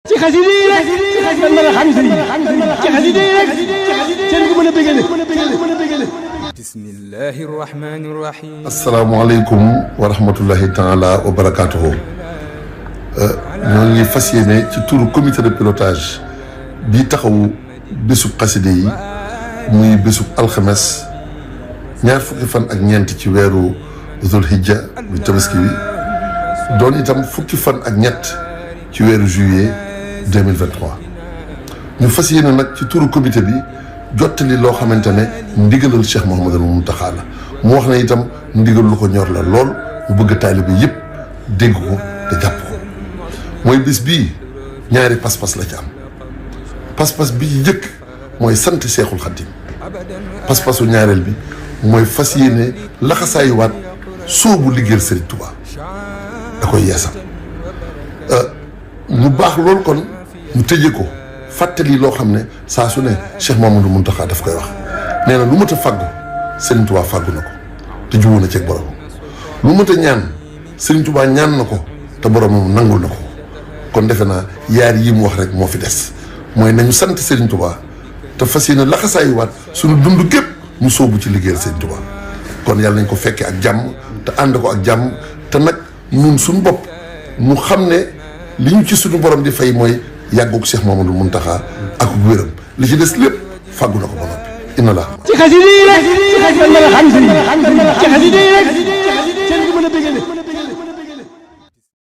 ci xasida yi rek dañ mën a xam sëriñ ci xasida yi rek seen ko mën a bégale bismillahi rahmani rahim. asalaamaaleykum wa rahmatullahi taala wa barakaatuhu. ñoo ngi fas yéene ci turu comité de pilotage bi taxawu bésub xasida yi muy bésub alxames ñaar fukki fan ak ñeent ci weeru Zul Hijja bu tabaski bi doon itam fukki fan ak ñett ci weeru juillet 2023 ñu fas yéene nag ci turu comité bi jottali loo xamante ne ndigalal Cheikh Mouhamadul Mountakha la mu wax ne itam ndigal lu ko ñor la lool mu bëgg taalibe yëpp dégg ko te jàpp ko mooy bis bii ñaari pas-pas la ci am pas-pas bi njëkk mooy sant Seexul Xaddim pas-pasu ñaareel bi mooy fas yéene laxasaayuwaat soobu liggéeyal Serigne Touba da koy yeesal mu baax loolu kon ñu tëjee ko fàttali loo xam ne saa su ne Cheikh Mouhamadou Mountakha daf koy wax nee na lu mat a fàggu Serigne Touba fàggu na ko te jubóo na ceeg borom lu mat a ñaan Serigne Touba ñaan na ko te boromam nangul na ko kon defe naa yaar yi mu wax rek moo fi des mooy nañu sant Serigne Touba te fas yéene laxasaayuwaat suñu dund gépp mu sóobu ci liggéeyal Serigne Touba kon yàlla nañ ko fekkee ak jàmm te ànd ko ak jàmm te nag ñun suñu bopp mu xam ne li ñu ci suñu borom di fay mooy yàggug Cheikh Mouhamadou Mountakha ak wéram li ci des lépp fàggu na ko ba noppi inna la ci xasida yi rek dañ mën a xam sëriñ ci xasida yi rek seen ko mën a bégale